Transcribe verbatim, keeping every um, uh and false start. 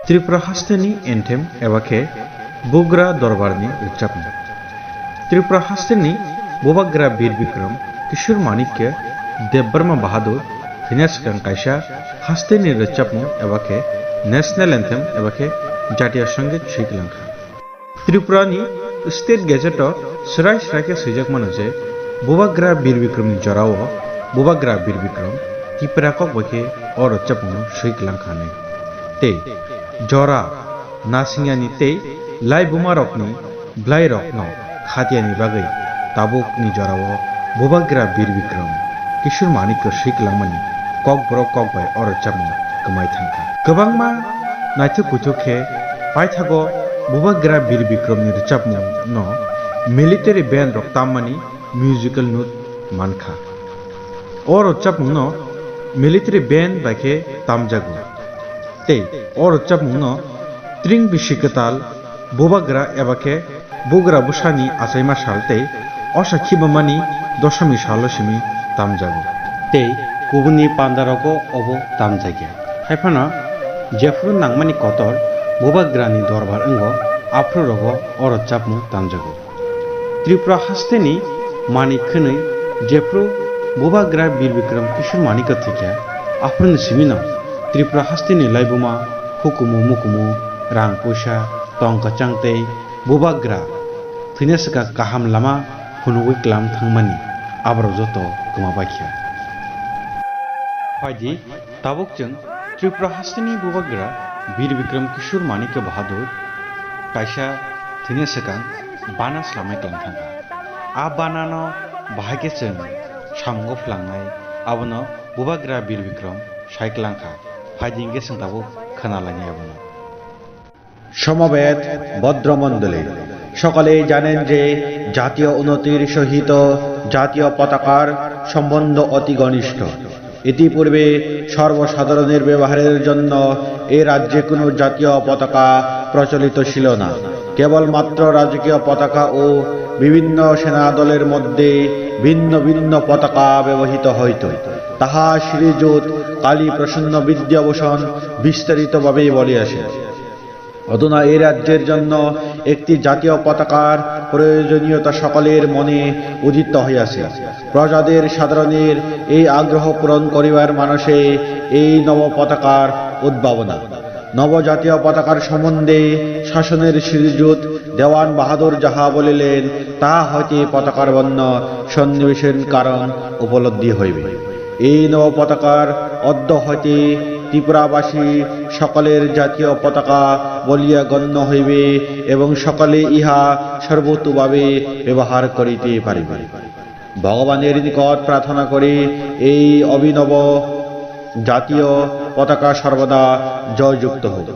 Tripura hasteni anthem eba khe Bubagra Dorbarni rwchapmung. Tripura hasteni Bubagra Bir Bikram Kishore Manikya Debbarma Bahadur thwina swkang kaisa hasteni rwchapmung eba khe national anthem eba khe jatiya songit swi kwlangkha. Tripurani State Gazette-o swrai swrai khe swijak mano je Bubagra Bir Bikramni jorao Bubagra Bir Bikram Tipra kok bai khe o rwchapmungno swi kwlangkha hwnwi. Tei jora nasingyani tei laibumarokni bwlairokno khatiyani bagwi tabukni jorao Bubagra Bir Bikram Kishore Manikya swi kwlangmani kokborok kok bai o rwchapmung kwmai thangkha. Kwbangma naithok kuithok khe paithago Bubagra Bir Bikramni rwchapmungno military band rok tammani musical note mankha. O rwchapmungno military band bai khe tamjago. Tei o rwchapmungno tring bisi kwtal Bubagra eba khe Bubagra bwsani achaima sal tei osa khibamani dosomi salo simi tamjago. Tei kubuni pandarogo obo tamjakya. Haiphano jephru nangmani kotor Bubagrani dorbar wngo, aphrurogo o rwchapmung tamjago. Tripura hasteni manik khwnwi jephru Bubagra Bir Bikram Kishore Manikya thwikha, aphuruni simino Tripura hasteni laibuma, hukumu mukumu, rang puisa, tong kwchang tei Bubagra thwina swkang kaham lama phunugwi klam thangmani aborok joto kwma baikha. Phaidi, tabuk chwng Tripura hasteni Bubagra Bir Bikram Kishore Manikya Bahadur kaisa thwina swkang bana slamwi klang thangkha. A banano bahai khe chwng samungo phlangwi abono Bubagra Bir Bikram sai klang kha. Phaidi hwnkhe chwng tabuk khna lainai abono. সমবেত ভদ্রমণ্ডলী, সকলেই জানেন যে জাতীয় উন্নতির সহিত জাতীয় পতাকার সম্বন্ধ অতি ঘনিষ্ঠ। ইতিপূর্বে সর্বসাধারণের ব্যবহারের জন্য এ রাজ্যে কোনো জাতীয় পতাকা প্রচলিত ছিল না। কেবলমাত্র রাজকীয় পতাকা ও বিভিন্ন সেনাদলের মধ্যে ভিন্ন ভিন্ন পতাকা ব্যবহৃত হইত। তাহা শ্রীযুত কালীপ্রসন্ন বিদ্যাভূষণ বিস্তারিতভাবে বলিয়াছেন। অধুনা এই রাজ্যের জন্য একটি জাতীয় পতাকার প্রয়োজনীয়তা সকলের মনে উদিত হইয়াছে। প্রজাদের সাধারণের এই আগ্রহ পূরণ করিবার মানসে এই নব পতাকার উদ্ভাবনা। নব জাতীয় পতাকার সম্বন্ধে শাসনের শ্রীযুত দেওয়ান বাহাদুর যাহা বলিলেন, তাহা হইতে পতাকার বর্ণ সন্নিবেশন কারণ উপলব্ধি হইবে। এই নব পতাকার অদ্য হইতে ত্রিপুরাবাসী সকলের জাতীয় পতাকা বলিয়া গণ্য হইবে এবং সকলে ইহা সর্বতোভাবে ব্যবহার করিতে পারিবে। ভগবানের নিকট প্রার্থনা করি এই অভিনব জাতীয় পতাকা সর্বদা জয়যুক্ত হোক।